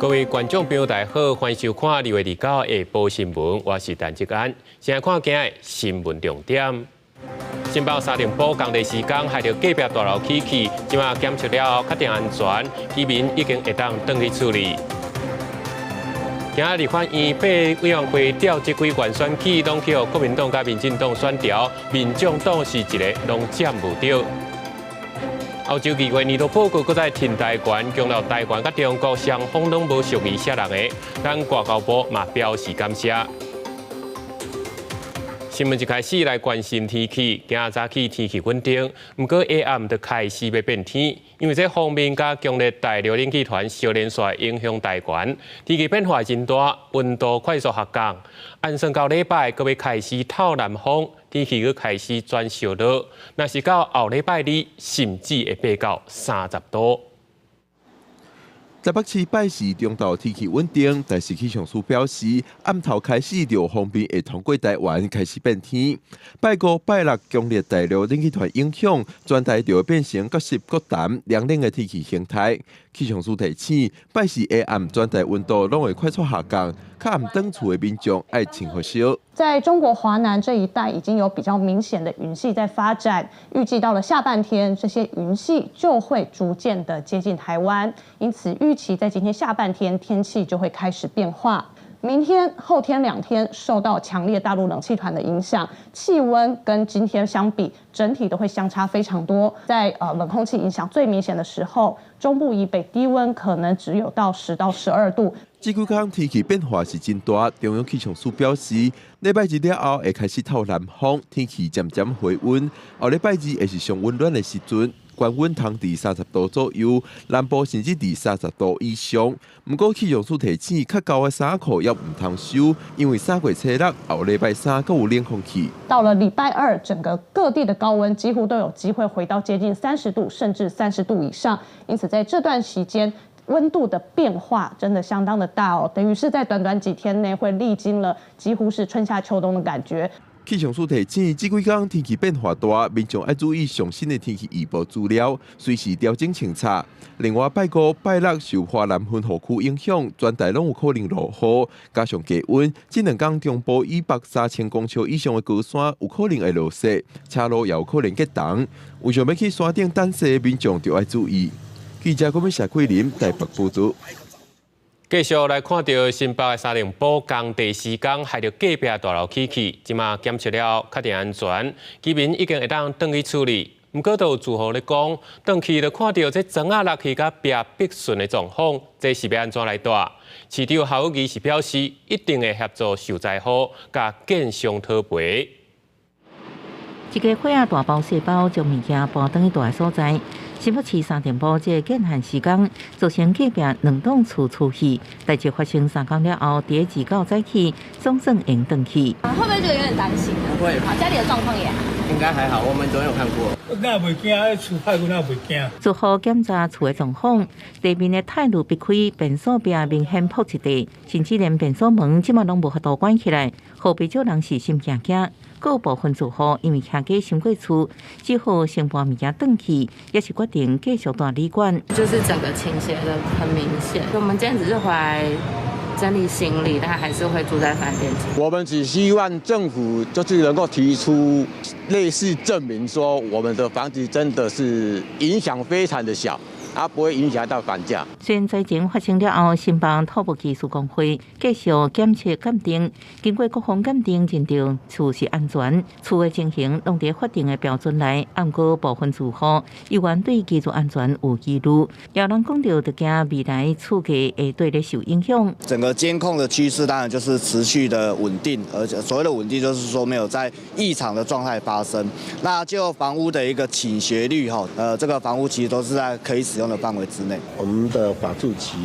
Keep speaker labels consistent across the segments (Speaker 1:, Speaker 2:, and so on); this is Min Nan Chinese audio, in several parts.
Speaker 1: 各位觀眾朋友，大家好，歡迎收看2月29下晡新聞，我是陳志安。先來看今日新聞重點。新北三重埔工地施工害著隔壁大樓起去，這馬檢測了後確定安全，居民已經會當轉去厝裡。今仔立法院八委員會調這幾縣選舉，攏予國民黨佮民進黨選牢，民眾黨是一个攏佔無著。歐洲議會年度報告閣再挺台灣，強調台灣佮中國雙方攏無屬意啥人的，咱外交部嘛表示感謝。新聞一開始來關心天氣，今仔早起天氣穩定，毋過下暗就開始欲變天，因為這鋒面佮強烈大陸冷氣團相連紲影響台灣，天氣變化真大，溫度快速下降。按算到禮拜，閣欲開始透南風，天氣閣開始轉燒熱，若是到後禮拜二，甚至會爬到30度。
Speaker 2: 台北市拜四中晝天氣穩定，但是氣象署表示，暗頭開始就鋒面會通過台灣開始變天。拜五、拜六強烈大陸冷氣團影響，全台就會變成閣濕閣澹涼冷的天氣形態。氣象署提醒，拜四下暗全台溫度攏會快速下降，較暗轉厝的民眾愛穿予少。
Speaker 3: 在中國華南這一帶已經有比較明顯的雲系在發展，預計到了下半天，這些雲系就會逐漸的接近台灣，因此預期在今天下半天天氣就會開始變化。明天、後天兩天受到強烈大陸冷氣團的影響，氣溫跟今天相比，整體都會相差非常多。在冷空氣影響最明顯的時候，中部以北低溫可能只有到10到12度。
Speaker 2: 這幾工天氣變化是真大，中央氣象署表示，禮拜日了後會開始透南風，天氣漸漸回溫。後禮拜二會是上溫暖的時陣，高溫通佇30度左右，南部甚至佇30度以上。毋過氣象署提醒，較厚的衫褲猶毋通收，因為三月初六後禮拜三閣有冷空氣。
Speaker 3: 到了禮拜二，整個各地的高溫幾乎都有機會回到接近三十度，甚至三十度以上。因此，在這段時間，溫度的變化真的相當的大哦，等於是在短短幾天內會歷經了幾乎是春夏秋冬的感覺。
Speaker 2: 氣象署提醒，這幾工天氣變化大，民眾愛注意上新的天氣預報資料，隨時調整穿插。另外，拜五、拜六受華南雲雨區影響，全台攏有可能落雨，加上低溫，這兩工中部以北3000公尺以上的高山有可能會落雪，車路也有可能結凍。有想欲去山頂等雪的民眾就愛注意。記者郭美謝桂林台北報導。
Speaker 1: 繼續來看著新北的三重埔工地施工，害著隔壁大樓起去，這馬檢測了確定安全，居民已經會當轉去厝裡。毋過，都有住戶咧講，轉去就看著這磚仔落去佮壁筆順的狀況，這是欲按怎來住？市長侯友宜是表示，一定會協助受災戶佮建商討賠。
Speaker 4: 一个火仔大包細包將物件搬轉去蹛的所在。新北市三重埔這个建案施工，造成隔壁兩棟厝出去，代誌發生3工了後，佇29早起總算會轉去。
Speaker 5: 會不會覺得有點擔心呢？
Speaker 6: 不會，
Speaker 5: 家裡的狀況也好，
Speaker 6: 應該還好，我們昨天有看過。
Speaker 7: 那袂驚，厝歹過那袂驚。
Speaker 4: 住戶檢查厝的狀況，地面的鐵路壁開，便所壁明顯破一塊，甚至連便所門這馬攏無法度關起來，予不少人是心驚驚。閣有部分住戶因為徛家傷過厝，只好先搬物件轉去，也是決定繼續蹛旅館。
Speaker 8: 就是整個傾斜的很明顯。我們今天只是回來整理行李，但還是會住在飯店。
Speaker 9: 我們只希望政府就是能夠提出類似證明，說我們的房子真的是影響非常的小。啊，不會影響到房價。
Speaker 4: 雖然災情發生了後，新北土木技師公會繼續檢測鑑定，經過各方鑑定認定厝是安全，厝的情形攏佇法定的標準內。毋過部分住戶猶原對技術安全有疑慮，有人講著就驚未來厝價會對咧受影響。
Speaker 10: 整個監控的趨勢當然就是持續的穩定，而且所謂的穩定就是說沒有在異常的狀態發生。那就房屋的一個傾斜率哈，這個房屋其實都是在可以使用的範圍之內。
Speaker 11: 我們的法住局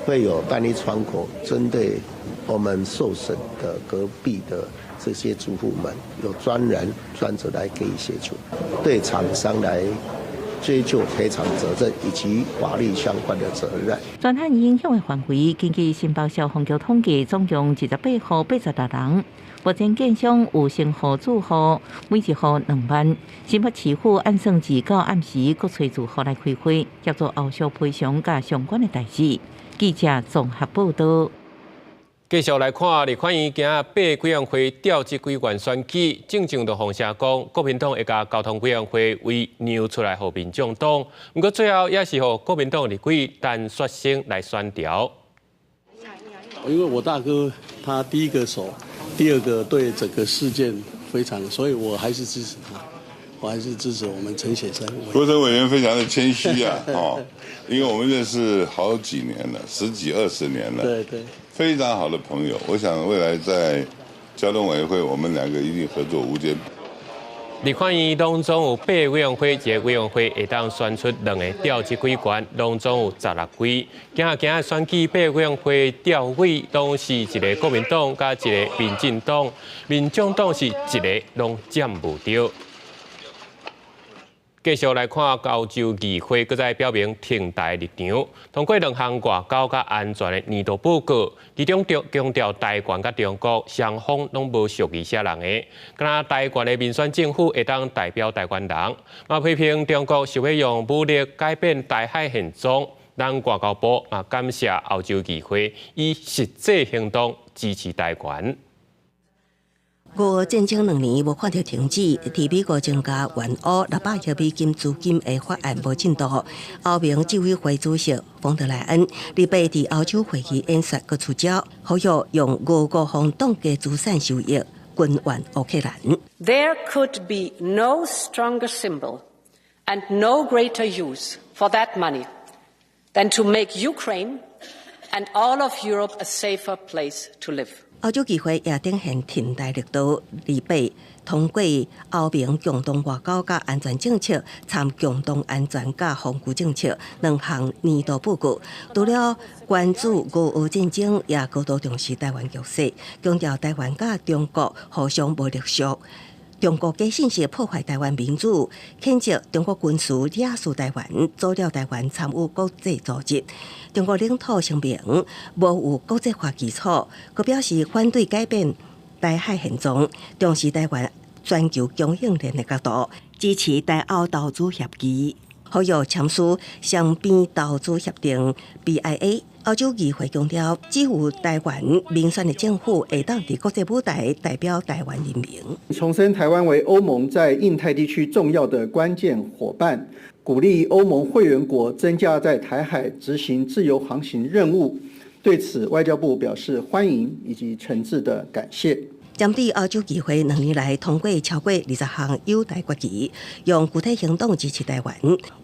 Speaker 11: 會有單一窗口，針對我們受損的隔壁的這些住戶們，有專人專責來給予協助。對廠商來追究賠償責任以及法律相關的責任。
Speaker 4: 全旱影響的範圍，根據新北消防局統計，總共28戶86人。目前建商有先予住戶，每一戶2萬。新北市府按算至到暗時，閣揣住戶來開會，協助後續賠償佮相關的代誌。記者綜合報道。
Speaker 1: 繼續來看，立法院今仔八個委員會調職委員選舉，進前就放聲講，國民黨會共交通委員會位讓出來予民眾黨，毋過最後也是予國民黨立委陳雪生來選著。
Speaker 12: 因為我大哥他第一個熟，第二個對整個事件非常，所以我還是支持他，我還是支持我們陳雪生。
Speaker 13: 郭陳委員非常的謙虛啊，哦，因為我們認識好幾年了，十幾二十年了。
Speaker 12: 對對。
Speaker 13: 非常好的朋友，我想未來在交通委員會，我們兩個一定合作無間。
Speaker 1: 立法院攏總有八個委員會，一個委員會會當選出兩個調職委員，攏總有16位。今仔今仔選舉八個委員會調委，攏是一个國民黨佮一个民進黨，民眾黨是一个攏佔無著。繼續來看歐洲議會，閣再表明挺台立場，通過兩項外交佮安全的年度報告，其中強調台灣佮中國雙方攏無屬意啥人的，敢若台灣的民選政府會當代表台灣人，嘛批評中國想欲用武力改變台海現狀。咱外交部嘛感謝歐洲議會以實際行動支持台灣。
Speaker 14: 俄烏戰爭2年無看著停止，佇美國增加援烏600億美金資金的法案無進度。歐盟執委會主席馮德萊恩禮拜佇歐洲會議演說，閣出招，呼籲用俄國方凍結資產收益軍援烏克蘭。
Speaker 15: There could be no stronger symbol and no greater use for that money than to make Ukraine and all of Europe a safer place to live.
Speaker 14: 歐洲議會也展現挺台力度，禮拜通過歐盟共同外交佮安全政策、參共同安全佮防禦政策兩項年度報告。除了關注俄烏戰爭，也高度重視台灣局勢，強調台灣佮中國互相無隸屬。中國假信息破壞台灣民主，譴責中國軍事掠奪台灣，阻撓台灣參與國際組織。中國領土聲明無有國際法基礎，閣表示反對改變台海現狀，重視台灣全球供應鏈的角度，支持台歐投資協議，呼籲簽署雙邊投資協定 BIA。歐洲議會強調，只有台灣民選的政府會當佇國際舞台代表台灣人民。
Speaker 16: 重申台灣為歐盟在印太地區重要的關鍵夥伴，鼓勵歐盟會員國增加在台海執行自由航行任務。對此，外交部表示歡迎以及誠摯的感謝。
Speaker 14: 針對歐洲議會2年來通過超過20項友台決議，用具體行動支持台灣。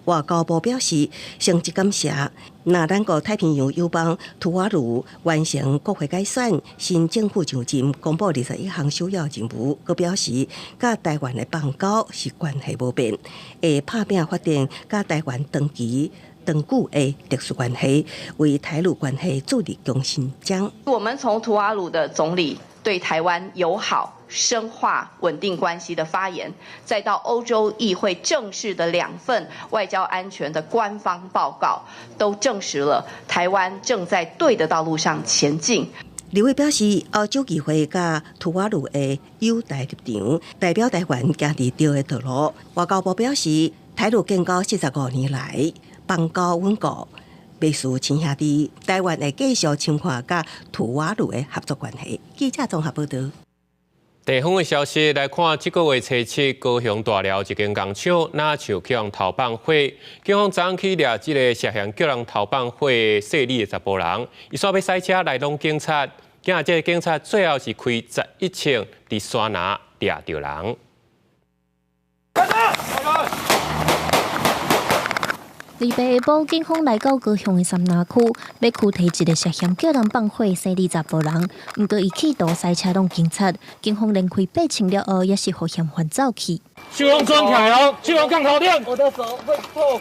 Speaker 14: 外交部表示，誠摯感謝。若咱國太平洋友邦吐瓦魯完成國會改選，新政府上任，公布21項首要任務，閣表示，佮台灣的邦交是關係無變，會拍拚發展佮台灣長期長久的特殊關係，為台魯關係注入強心針。
Speaker 17: 我們從吐瓦魯的總理對台灣友好、深化穩定關係的發言，再到歐洲議會正式的兩份外交安全的官方報告，都證實了台灣正在對的道路上前進。
Speaker 14: 立委表示，歐洲議會佮吐瓦魯的友台立場，代表台灣行佇對的道路。外交部表示，台魯建交45年來，邦交穩固，袂輸親兄弟，台灣會繼續深化佮吐瓦魯的合作關係。記者綜合報道。
Speaker 1: 地方的消息來看，這個月初七，高雄大寮一間工廠，若像予人偷放火，警方昨昏去掠這个涉嫌叫人偷放火勢利的查埔人，伊煞欲駛車來挵警察，今仔這个警察最後是開11槍，佇山林掠著人。
Speaker 18: 禮拜下晡，警方來到高雄的杉林區，欲拘提一个涉嫌叫人放火勢利查埔人，毋過伊企圖駛車挵警察，警方連開八槍了後，也是予嫌犯走去。
Speaker 7: 手攏裝起來哦，手攏放頭頂。我的手會痛。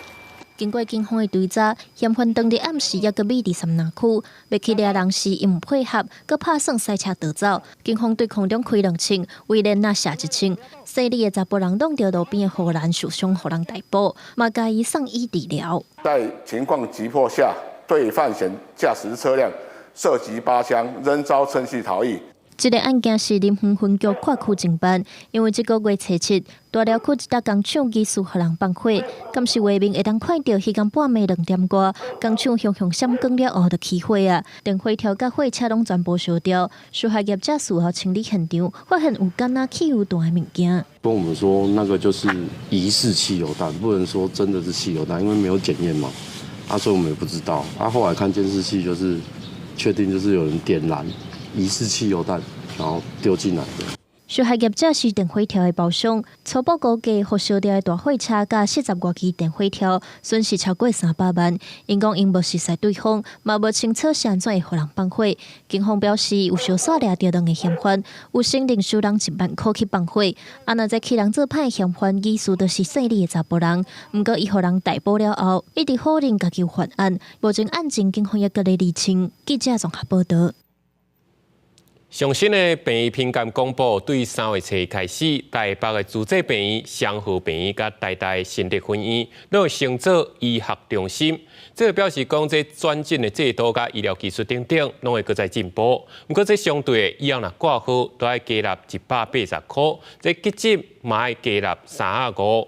Speaker 18: 經過警方的追查，嫌犯當日暗時猶閣匿佇杉林區，欲去掠人時，伊毋配合，閣拍算賽車逃走。警方對空中開兩槍，威廉納射一槍，細膩的查埔人挵著路邊的護欄受傷，予人逮捕，嘛共伊送醫治療。
Speaker 19: 在情況急迫下，對犯嫌駕駛車輛射擊八槍，仍遭趁隙逃逸。
Speaker 18: 這个案件是林園分局跨區偵辦，因為這个月初七，大寮區一搭工廠疑似予人放火，監視畫面會當看著，彼工半暝2點外，工廠熊熊閃光了後就起火啊！電火條佮貨車攏全部燒掉，受害業者事後清理現場，發現有敢若汽油彈的物件。
Speaker 12: 跟我們說，那個就是疑似汽油彈，不能說真的是汽油彈，因為沒有檢驗嘛。啊，所以我們也不知道。啊，後來看監視器，就是確定就是有人點燃疑似汽油彈，然後丟進來的。
Speaker 18: 受害業者是電火條的包商，初步估計，予燒掉的大貨車佮40外支電火條，損失超過300萬。𪜶講𪜶無熟似對方，嘛無清楚是按怎會予人放火。警方表示，有相紲掠著兩个嫌犯，有承認收人1萬箍去放火。啊，若這去人做歹嫌犯，疑似就是細膩的查埔人。毋過伊予人逮捕了後，一直否認家己有犯案。目前案情警方猶閣咧釐清。記者綜合報導。
Speaker 1: 上新的病院評鑑公布，對3月初開始，台北的慈濟病院、雙和病院佮台大新竹分院，攏會升做醫學中心。這个表示講，這轉診的制度佮醫療技術等等，攏會閣再進步。毋過，這相對的，以後若掛號，都愛加納180箍，這急診嘛愛加納35。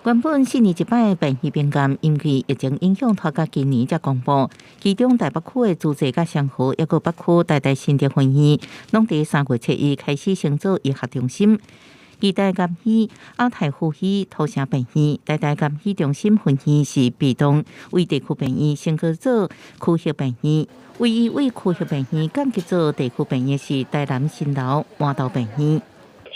Speaker 4: 原本4年一擺病院評鑑，因為疫情影響，拖到今年才公布。其中台北區的慈濟佮雙和，抑閣北區台大新竹分院，攏佇3月初一開始升做醫學中心。台大癌醫、亞太附醫、土城病院、台大癌醫中心分院是被動為地區病院升格做區域病院，唯一為區域病院降級做地區病院是台南新樓麻豆病院。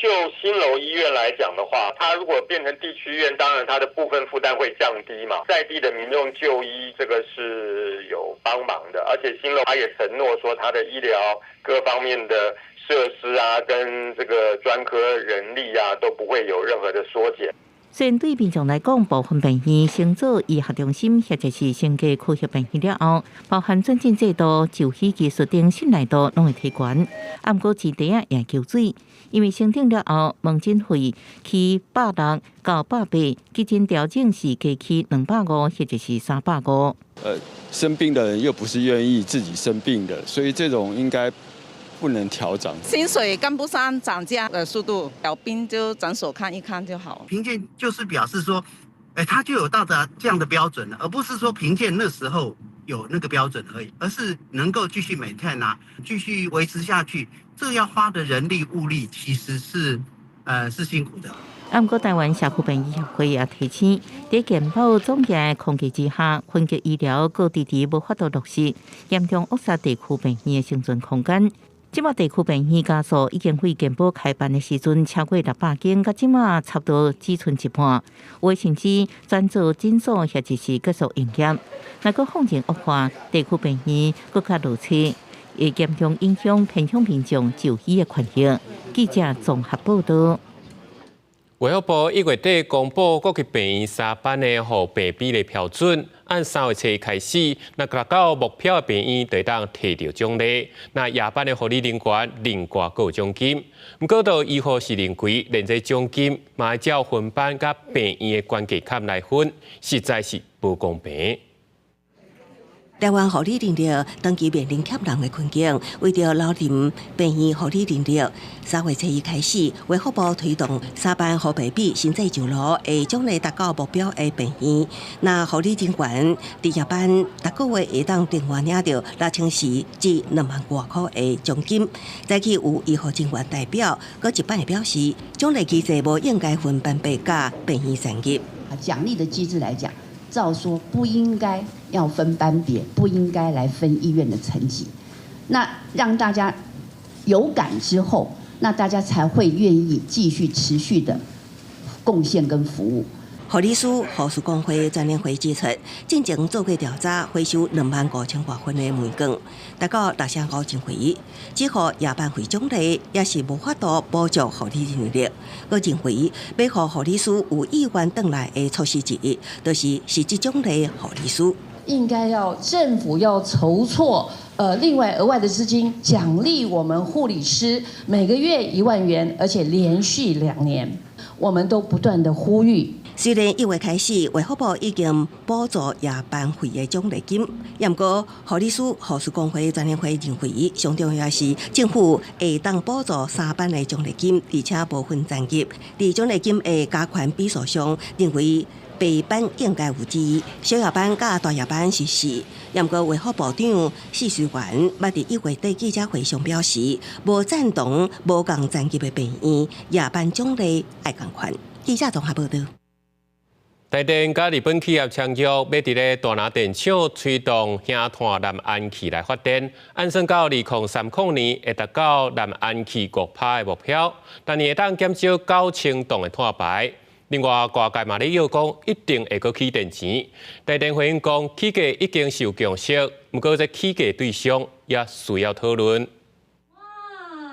Speaker 20: 就新樓醫院來講的話，它如果變成地區醫院，當然它的部分負擔會降低嘛，在地的民眾就醫，這個是有幫忙的。而且新樓它也承諾說，它的醫療各方面的設施啊，跟這個專科人力啊，都不會有任何的縮減。
Speaker 4: 雖然對民眾來講，部分病院升做醫學中心或者是升格區域病院了後，包含轉診制度、就醫技術等信賴度攏會提懸。啊，毋過前提啊也求水，因為升等了後，門診費起160到180，急診調整是加起250或者是350。
Speaker 21: 生病的人又不是願意自己生病的，所以這種應該不能調漲。
Speaker 22: 薪水跟不上漲價的速度，有病就診所看一看就好。
Speaker 23: 評鑑就是表示說，他就有到達這樣的標準了，而不是說評鑑那時候有那個標準而已，而是能夠繼續 maintain 啊，繼續維持下去，這要花的人力物力其實是辛苦的。
Speaker 4: 啊，毋過台灣社區病院協會也提醒，佇健保總額控制之下，分級醫療閣遲遲無法度落實，嚴重扼殺地區病院的生存空間。這馬地區病院家數已經對健保開辦的時陣超過600間，到這馬差不多只賰一半，有的甚至轉做診所或者是結束營業。若閣放任惡化，地區病院閣較落車，會嚴重影響偏鄉民眾就醫的權益。記者綜合報導。
Speaker 1: 衛福部1月底公布各級病院三班的護病比例標準，按3月初開始，若達到目標的病院就會當提著獎勵，若夜班的護理人員另外閣有獎金。毋過，著醫護士認為，連這獎金嘛愛照分班佮病院的關係坎來分，實在是無公平。
Speaker 14: 台灣護理人力長期面臨欠人的困境，為著留任病院護理人力，3月初一開始，衛福部推動三班護病比新制上路，會獎勵達到目標的病院。若護理人員佇夜班，逐個月會當另外領著6000四至2萬外箍的獎金。早起有醫護人員代表，閣一擺表示，獎勵機制無應該分班別佮病院層級。
Speaker 24: 獎勵的機制來講，照說不應該要分班別，不應該來分醫院的層級。那讓大家有感之後，那大家才會願意繼續持續的貢獻跟服務。
Speaker 14: 護理師護士工會全聯會指出，進前做過調查，回收25,000多份的問卷，達到6成5認為，支付夜班費獎勵也是無法度補足護理人力。閣認為，欲予護理師有意願轉來的措施之一，就是實質獎勵護理師。
Speaker 2: 應該要政府要籌措，另外額外的資金獎勵我們護理師每個月1萬元，而且連續2年，我們都不斷的呼籲。
Speaker 14: 雖然1月開始，衛福部已經補助夜班費的獎勵金，毋過護理師護士工會全聯會認為，上重要是政府會當補助三班的獎勵金，而且無分層級。佇獎勵金的加權比數上，認為白班應該有二，小夜班佮大夜班是四。毋過衛福部長許淑華捌佇1月底記者會上表示，無贊同無仝層級的病院夜班獎勵愛仝款。記者綜合報導。
Speaker 1: 台電佮日本企業簽約，欲佇咧大林電廠推動輕碳藍氨氣來發電，按算到2030年會達到藍氨氣5%的目標，但會當減少9000噸的碳排。另外，外界嘛咧臆講一定會閣起電錢。台電回應講，起價已經是有共識，毋過這起價對象也需要討論。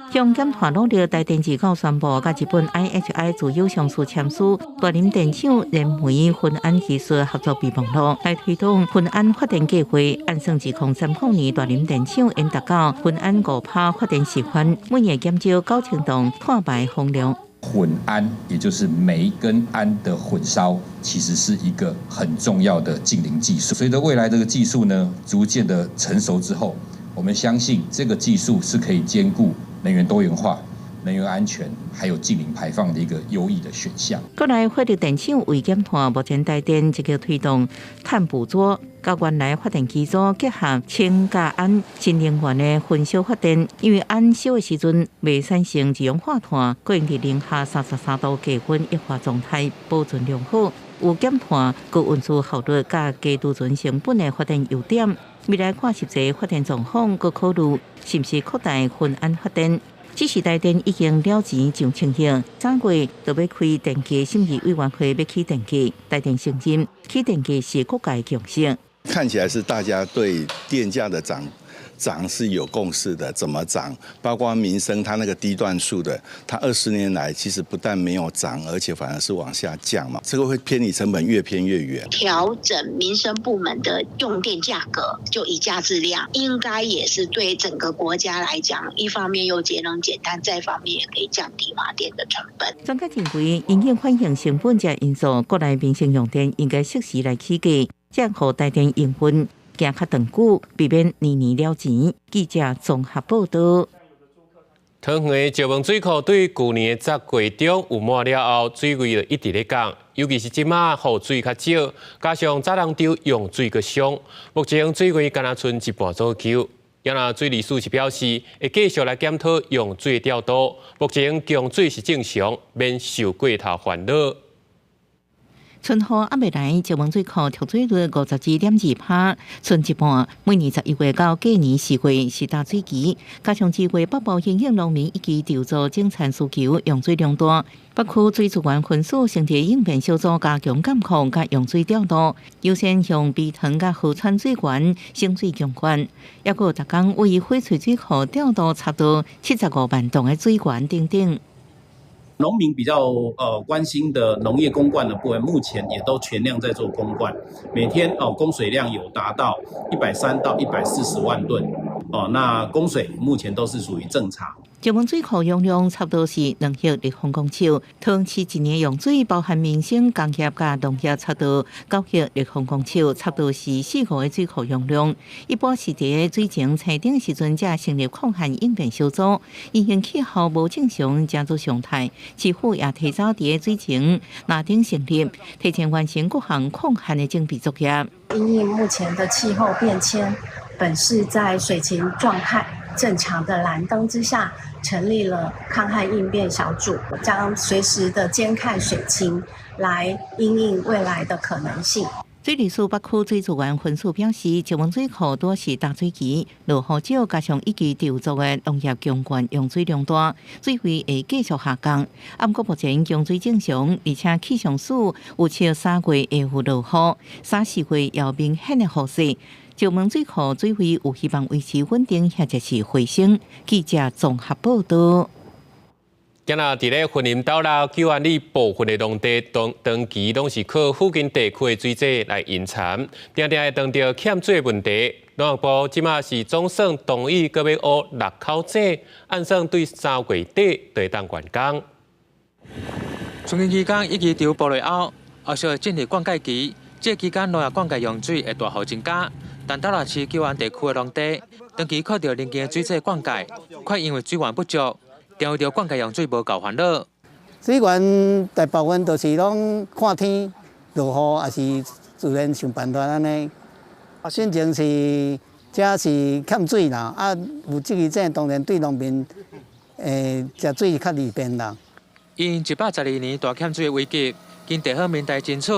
Speaker 4: 向減碳努力，台電二九宣布，佮日本 IHI 自有商事簽署大林電廠燃煤混氨技術合作備忘錄，來推動混氨發電計劃。按算2030年，大林電廠應達到混氨5%發電示範，每年減少9000噸碳排放量。
Speaker 3: 混氨，也就是煤跟氨的混燒，其實是一個很重要的淨零技術。隨着未來這個技術呢，逐漸的成熟之後，我們相信這個技術是可以兼顧能源多元化、能源安全，還有淨零排放的一個優異的選項。
Speaker 4: 國內火力電廠為減碳，目前台電積極推動碳捕捉，佮原來發電機組結合氫佮氨新能源的混燒發電。因為氨燒的時陣袂產生二氧化碳，閣會佇零下33度低溫液化狀態保存良好，有減碳、高運輸效率佮低貯存成本的發電優點。未來看實際發電狀況，閣考慮是毋是擴大混氨發電。只是台電已經了錢上千億，3月就欲開電價審議委員會欲起電價，台電承認起電價是各界共識。
Speaker 13: 看起來是大家對電價的漲是有共識的，怎麼漲？包括民生，它那個低段數的，它20年來其實不但沒有漲，而且反而是往下降嘛。這個會偏離成本越偏越遠。
Speaker 5: 調整民生部門的用電價格，就以價制量，應該也是對整個國家來講，一方面又節能減碳，再方面也可以降低發電的成本。
Speaker 4: 專家認為，因應反映成本這因素，國內民生用電應該適時來起價，才予台電營運行較長久，避免年年了錢。記者綜合報導。
Speaker 1: 桃園石門水庫對舊年的10月中有滿了後，水位就一直咧降，尤其是這馬雨水較少，加上早人洲用水閣傷，目前水位干焦賰一半左右。也若水利署是表示，會繼續來檢討用水調度，目前供水是正常，免受過頭煩惱。
Speaker 4: 春雨猶未來，石門水庫蓄水率52.2%，賰一半。每年11月到隔年4月是大水期，加上2月北部興應農民以及稻作整田需求，用水量大。北區水資源分署成立應變小組，加強監控佮用水調度，優先向陂塘佮河川水源省水供灌。抑閣逐工為翡翠水庫調度差不多75萬噸的水源等等。
Speaker 6: 農民比較關心的農業供灌的部分，目前也都全量在做供灌，每天哦供水量有達到130到140萬噸哦，那供水目前都是屬於正常。
Speaker 4: 石門水庫容量差不多是2億立方公尺，桃園市一年用水包含民生、工業佮農業，差不多9億立方公尺，差不多是四五個水庫容量。一般是佇水情青頂時陣，才成立抗旱應變小組，因應氣候無正常，成做常態。市府也提早佇水情藍頂成立，提前完成各項抗旱的準備作業。
Speaker 25: 因應目前的氣候變遷，本市在水情狀態正常的藍燈之下，成立了抗旱應變小組，將隨時的監看水情，來因應未來的可能性。
Speaker 4: 水利署北區水資源分署表示，石門水庫拄是大水期，落雨少，加上一期籌作的農業供灌用水量大，水費會繼續下降。啊，毋過目前供水正常，而且氣象署預測3月會有落雨，3、4月有明顯的雨勢。石門水庫水位有希望維持穩定，或者是回升。記者綜合報道。
Speaker 1: 今仔佇咧雲林斗六九安里部分的農地，長長期攏是靠附近地區的水井來引產，定定會當著欠水的問題。農業部這馬是總算同意閣欲挖六口井，按算對3月底就會當完工。
Speaker 8: 春耕期間一期稻播落後，後續會進入灌溉期，這個期間農業灌溉用水會大幅增加。但斗六市九安地區的農地，長期靠著鄰近的水井灌溉，卻因為水源不足，定為著灌溉用水無夠煩惱。
Speaker 9: 水源大部分都是攏看天落雨，抑是自然想辦法按呢。先前是這是欠水啦，啊有這个井當然對農民食水較利便啦。
Speaker 8: 因112年大欠水的危機，經地方民代爭取，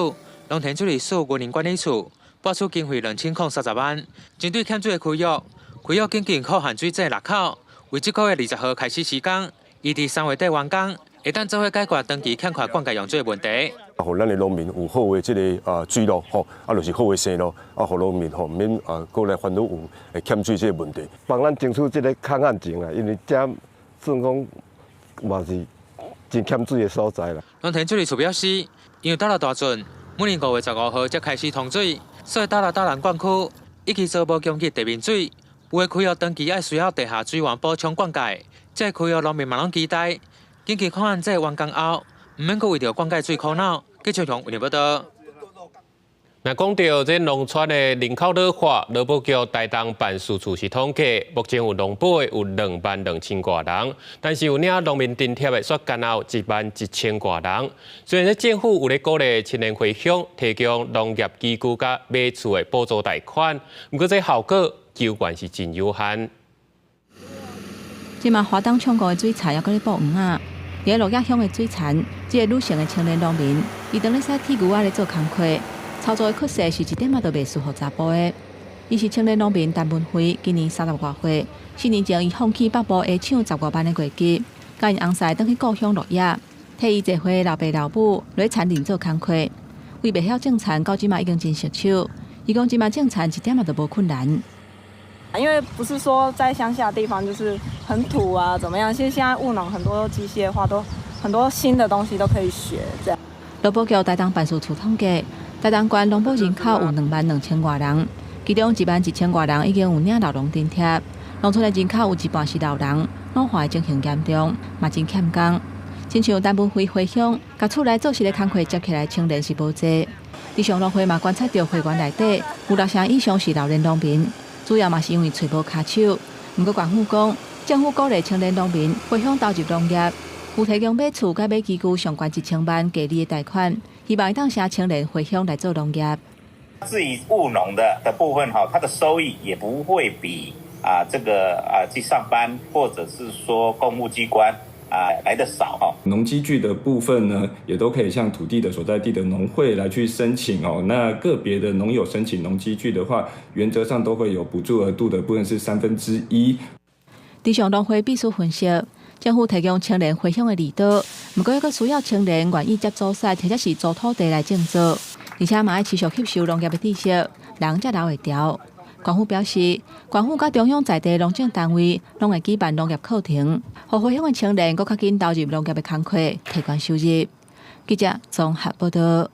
Speaker 8: 農田水利署雲林管理處撥出經費2030萬，針對欠水的區域，開約緊急擴旱水井六口，為這個月20號開始施工，預佇3月底完工，會當做伙解決長期欠缺灌溉用水的問題。
Speaker 10: 啊，予咱的農民有好的這个水路吼，啊，就是好的生路，啊，予農民吼毋免啊，閣來煩惱有會欠水這个問題。
Speaker 11: 幫咱爭取這个抗旱情啦，因為這算講嘛是真欠水的所在啦。
Speaker 8: 農田水利署表示，因為斗六大圳每年5月15號才開始通水，所以斗六斗南灌區一期做無供給地面水，有的區域長期愛需要地下水源補充灌溉。這個區域農民嘛攏期待，緊急擴旱井完工後，毋免閣為著灌溉水苦惱。繼續用為報道。
Speaker 1: 若講到這農村的人口老化，勞保局台東辦事處是統計，目前有農保的有2萬2千外人，但是有領農民津貼的卻干焦有1萬1千外人。雖然政府有咧鼓勵青年回鄉提供農業機具佮買厝的補助貸款，毋過這效果猶原是真有限。
Speaker 15: 這馬華東唱歌的水田猶閣咧播黃仔，佇咧鹿野鄉的水田，這个女性的青年農民，伊當咧駛鐵牛仔咧做工課。操作的曲線是一點仔都袂輸予查埔的。伊是青年農民陳文輝，今年30外歲。4年前，伊放棄北部鞋廠10外萬的月給，佮𪜶翁婿轉去故鄉鹿野，替伊濟歲老爸老母落田裡做工課。為袂曉種田，到這馬已經真熟手。伊講這馬種田一點仔都無困難。
Speaker 26: 因為不是說在鄉下地方就是很土啊，怎麼樣？其實現在務農很多機械化，都很多新的東西都可以學。這樣。
Speaker 15: 勞保局台東辦事處統計，台東縣農保人口有2萬2千外人，其中1萬1千外人已經有領老農津貼。農村的人口有一半是老人，老化的情形嚴重，嘛真欠工。親像陳文輝回鄉，共厝內做實的工課接起來，青年是無濟。佇上農會嘛觀察著會員內底有六成以上是老年農民，主要嘛是因為揣無跤手。毋過縣府講，政府鼓勵青年農民回鄉投入農業，有提供買厝佮買機具上懸1000萬低利的貸款，希望會當吸青年回鄉來做農業。
Speaker 27: 至於務農的部分哈，它的收益也不會比啊這個啊去上班或者是說公務機關啊來得少哈。
Speaker 28: 農機具的部分呢，也都可以向土地的所在地的農會來去申請哦。那個別的農友申請農機具的話，原則上都會有補助額度的部分是1/3。
Speaker 15: 佇上農會秘書分析，政府提供青年回鄉的利多，毋過猶閣需要青年願意接祖產或者是租土地來種作，而且嘛愛持續吸收農業的知識，人才留會牢。縣府表示，縣府佮中央在地農政單位攏會舉辦農業課程，予回鄉的青年閣較緊投入農業的工課，提懸收入。記者綜合報道。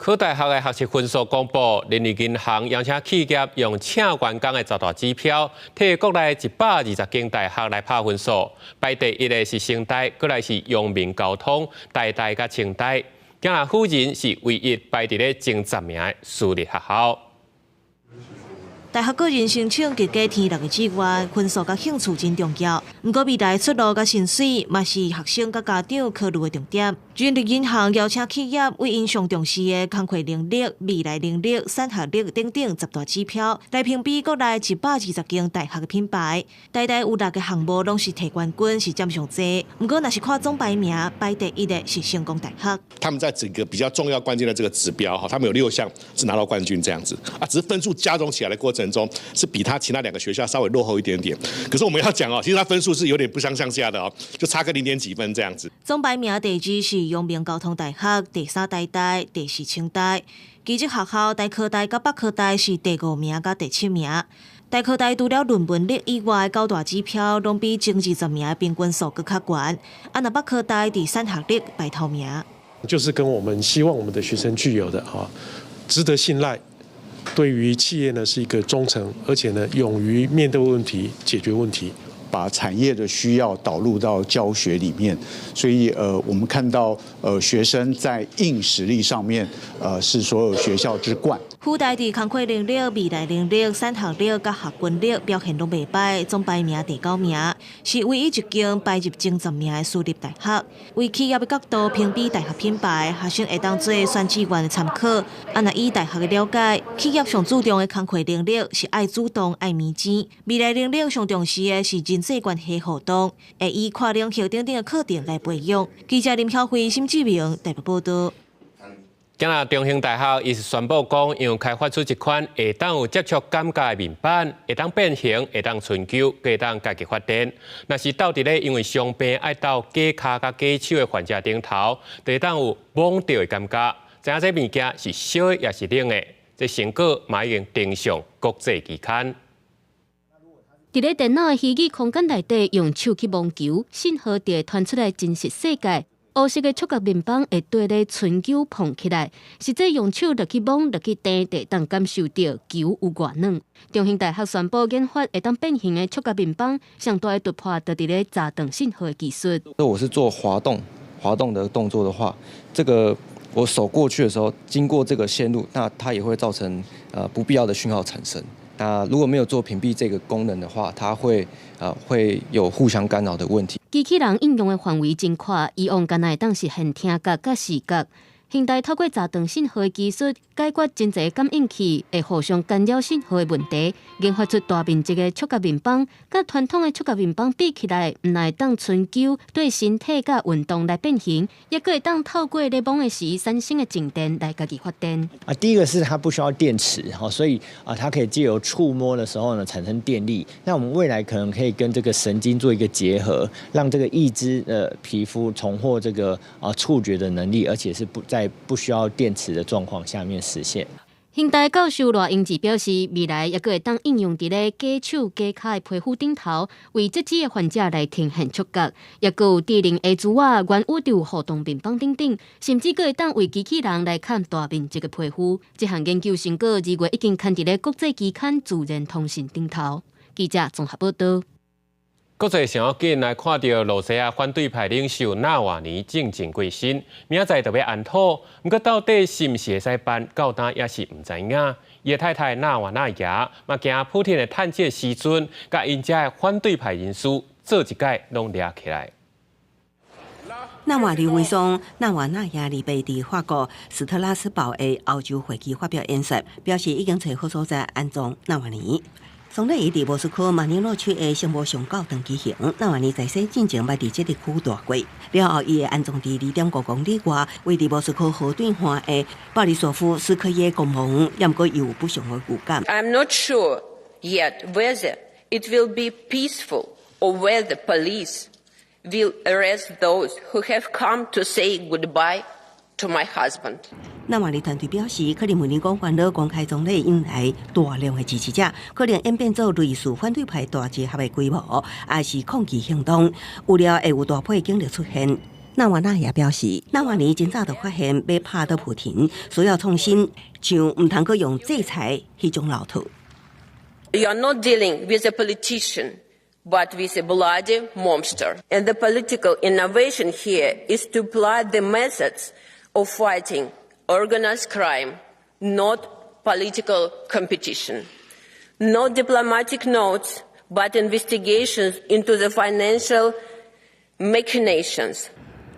Speaker 1: 考大學的學測分數公布，人力銀行邀請企業用請員工的十大指標，替國內120間大學來拍分數。排第一的是成大，閣來是陽明交通、台大佮清大。今日輔仁是唯一排佇咧前10名的私立學校。
Speaker 7: 大學個人申請及加填六个志願，分數佮興趣真重要。毋過未來出路佮薪水嘛是學生佮家長考慮的重點。人力銀行邀請企業為𪜶上重視的工課能力、未來能力、產學力等等十大指標，來評比國內120間大學的品牌。台大有六个項目攏是提冠軍，是佔上濟。毋過若是看總排名，排第一的是成功大學。
Speaker 12: 他們在整個比較重要關鍵的這個指標，哈，他們有六項是拿到冠軍這樣子啊，只是分數加總起來的過程中，是比他其他兩個學校稍微落後一點點。可是我們要講哦，其實他分數是有點不相上下的哦，就差個零點幾分這樣子。
Speaker 7: 總排名第二是陽明交通大學，第三台大，第四清大。技職學校台科大佮北科大是第五名佮第七名。台科大除了論文率以外，九大指標攏比前20名的平均數閣較懸。啊，若北科大佇產學力排頭名。
Speaker 16: 就是跟我們希望我們的學生具有的哈，值得信賴，對於企業呢是一個忠誠，而且呢勇於面對問題、解決問題。
Speaker 17: 把產業的需要導入到教學裡面，所以我們看到學生在硬實力上面，是所有學校之冠。
Speaker 7: 輔大佇工課能力、未來能力、產學力佮學軍力表現攏袂䆀，總排名第九名，是唯一一間排入前十名的私立大學。為企業的角度評比大學品牌，學生會當做選志願的參考。啊，若以大學的了解，企業上注重的工課能力是愛主動、愛面錢，未來能力上重視的是人際關係互動，會以跨領域等等的課程來培養。記者林曉慧、沈志明台北報道。
Speaker 1: 今仔中興大學伊是宣布講，𪜶開發出一款會當有接觸感覺的面板，會當變形，會當伸球，會當家己發電。若是鬥佇咧因為傷病愛鬥假跤佮假手的患者頂頭，就會當有摸著的感覺，知影這物件是燒的抑是冷的。這成果嘛已經登上國際期刊。
Speaker 18: 佇咧電腦的虛擬空間內底，用手去摸球，信號就會傳出來真實世界。烏色的觸覺面板會綴咧伸球膨起來，實際用手落去摸、落去硩，就會當感受著球有偌軟。中興大學宣布研發會當變形的觸覺面板，上大的突破就佇咧閘斷信號的技術。
Speaker 19: 那我是做滑動、滑動的動作的話，這個我手過去的時候，經過這個線路，那它也會造成不必要的訊號產生。那如果沒有做屏蔽這個功能的話，它會有互相干擾的問題。
Speaker 18: 機器人應用的範圍真闊，以往敢若會當實現聽覺佮視覺。現代透過閘斷信號的技術，解決真濟感應器會互相干擾信號的問題，研發出大面積的觸覺面板。佮傳統的觸覺面板比起來，毋但會當伸球對身體佮運動來變形，抑閣會當透過咧摸的時產生的靜電來家己發電。
Speaker 22: 啊，第一個是它不需要電池，所以啊，它可以借由觸摸的時候呢產生電力。那我們未來可能可以跟這個神經做一個結合，讓這個義肢的皮膚重獲這個啊觸覺的能力，而且是不在不需要電池的狀況下面實現。
Speaker 18: 興大教授賴英志表示，未來抑閣會當應用佇咧假手假跤的皮膚頂頭，為截肢的患者來呈現觸覺，抑閣有智能鞋珠仔、元宇宙互動面板等等，甚至閣會當為機器人來崁大面積的皮膚。這項研究成果2月已經刊佇咧國際期刊《自然通訊》頂頭。記者綜合報道。
Speaker 1: 國際上要緊來看著羅西亞反對派領袖納瓦尼正經過身，明仔載就欲安土，毋過到底是毋是會使辦，到今也是毋知影。伊的太太納瓦納亞嘛驚普丁的探子時陣，共𪜶遮的反對派人士做一擺攏掠起來。
Speaker 14: 納瓦尼遺孀納瓦納亞禮拜佇法國斯特拉斯堡的歐洲會議發表演說，表示已經揣好所在安葬納瓦尼。喪禮會佇莫斯科馬尼洛區的聖母上教堂舉行。納瓦尼在世進前捌佇這個區蹛過，了後伊會安葬佇2.5公里外，位佇莫斯科河對岸的鮑里索夫斯克耶公墓。毋過伊有不祥的預感。
Speaker 23: I'm not sure yet whether it will be peaceful or whether police will arrest those who have come to say goodbye to my husband.
Speaker 14: 納瓦尼團隊表示，克里姆林宮煩惱公開葬禮引來大量的支持者，可能演變做類似反對派大集合的規模，抑是抗議行動，預料會有大批警力出現。納瓦納也表示，納瓦尼真早就發現欲拍倒普廷，需要創新，像毋通閣用制裁彼種老套。
Speaker 23: You are not dealing with a politician, but with a bloody monster. And the political innovation here is to apply the methods of fighting organized crime, not political competition.
Speaker 2: No diplomatic notes, but investigations into the financial machinations.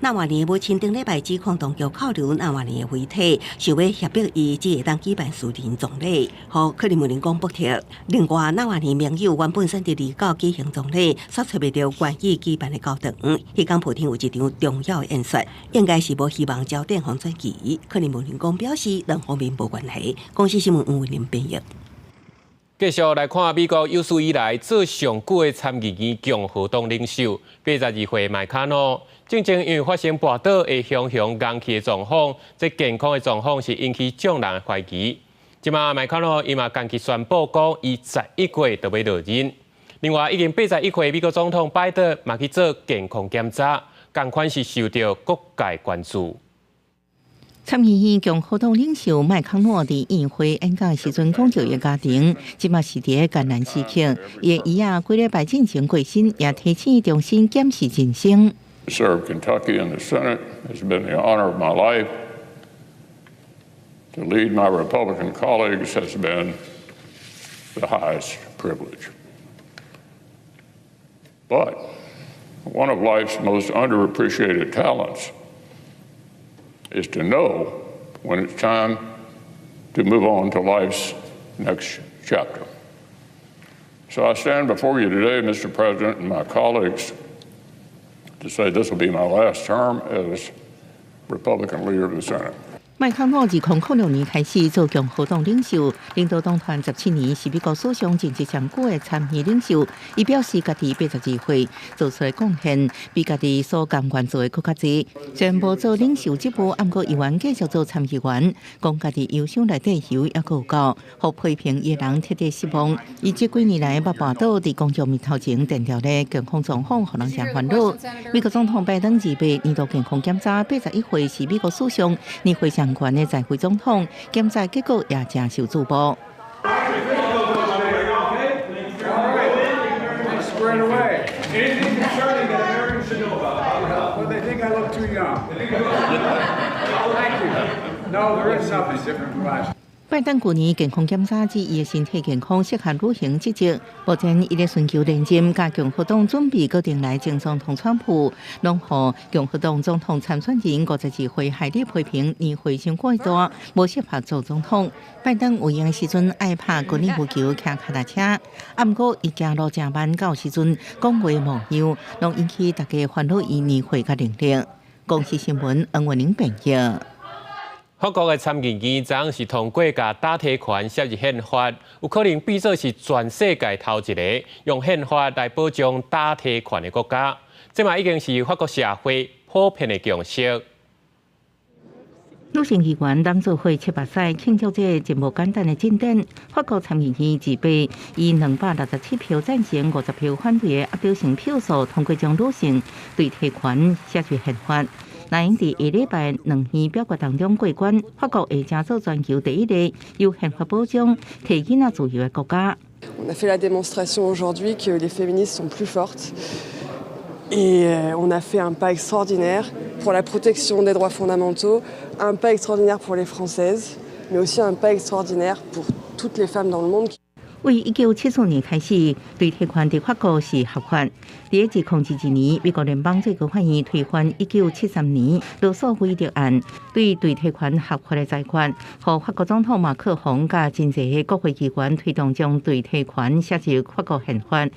Speaker 14: 納瓦尼母親頂禮拜指控當局扣留納瓦尼的遺體，想欲脅迫伊才會當舉辦私人葬禮，予克里姆林宮駁斥。另外，納瓦尼盟友原本選佇29舉行葬禮，卻揣袂著願意舉辦的教堂。彼工普丁有一場重要演說，應該是無希望焦點予轉移。克里姆林宮表示，兩方面無關係。公視新聞吳文玲編譯。
Speaker 1: 繼續來看美國有史以來做上久的參議院共和黨領袖，82歲麥卡諾，進前因為發生跋倒會雄雄硬去的狀況，這健康的狀況是引起眾人的懷疑。這馬麥卡諾伊嘛共己宣布講，伊11月就欲落任。另外，已經81歲美國總統拜登嘛去做健康檢查，仝款是受著各界關注。
Speaker 4: 參議院共和黨領袖麥康諾佇院會演講時陣，講著伊家庭，這馬是佇艱難時刻，伊的姨仔幾禮拜進前過身，也提醒重新檢視人生。
Speaker 3: To serve Kentucky in the Senate has been the honor of my life. To lead my Republican colleagues has been the highest privilege. But one of life's most underappreciated talents is to know when it's time to move on to life's next chapter. So I stand before you today, Mr. President, and my colleagues, to say this will be my last term as Republican leader of the Senate.
Speaker 4: 麥康諾2006年開始做共和黨領袖，領導黨團17年，是美國史上任職上久的參議領袖。伊表示，家己82歲做出的貢獻，比家己所甘願做的閣較濟。雖然無做領袖職務，毋過猶原繼續做參議員，講家己憂傷內底油猶閣有夠，予批評伊的人徹底失望。伊這幾年來捌跋倒佇公眾面頭前，定調咧健康狀況，予人誠煩惱。美國總統拜登28年度健康檢查，81歲是美國史上年歲上懸的在位總統，檢查結果也誠受矚目。
Speaker 5: Squared away. Anything concerning that Americans should know about? Well, they think I look too young. Thank you. No, there is nothing different from last.
Speaker 4: 拜登舊年健康檢查指伊的身體健康適合履行職責。目前伊咧尋求連任，佮共和黨準備閣定來爭總統川普，攏予共和黨總統參選人52歲海利批評年歲傷過大，無適合做總統。拜登有閒時陣愛拍高爾夫球、騎腳踏車，啊，毋過伊行路誠慢，到時陣講話無樣，攏引起大家煩惱伊年歲佮能力。公視新聞黃文玲編譯。
Speaker 1: 法國的參議院昨昏是通過共打提權寫入憲法，有可能變做是全世界頭一个用憲法來保障打提權的國家。這嘛已經是法國社會普遍的共識。
Speaker 4: 女性議員攬做伙七八擺慶祝這個真無簡單的進展。法國參議院自閉以267票贊成、50票反對的壓倒性票數通過將女性墜梯權寫入憲法。那𪜶佇下禮拜兩院表決當中過關，法國會成做全球第一个有憲法保障提囡仔自由的國家。
Speaker 6: On a fait la démonstration aujourd'hui que les féministes sont plus fortes et on a fait un pas extraordinaire pour la protection des droits fondamentaux, un pas extraordinaire pour les Françaises, mais aussi un pas extraordinaire pour toutes les femmes dans le monde.
Speaker 4: 為1974年開始，墜梯權佇法國是合法。佇2022年，美國聯邦最高法院推翻1973年羅訴韋德案，對墜梯權合法的裁決，予法國總統馬克宏佮真濟个國會議員推動將墜梯權寫入法國憲法。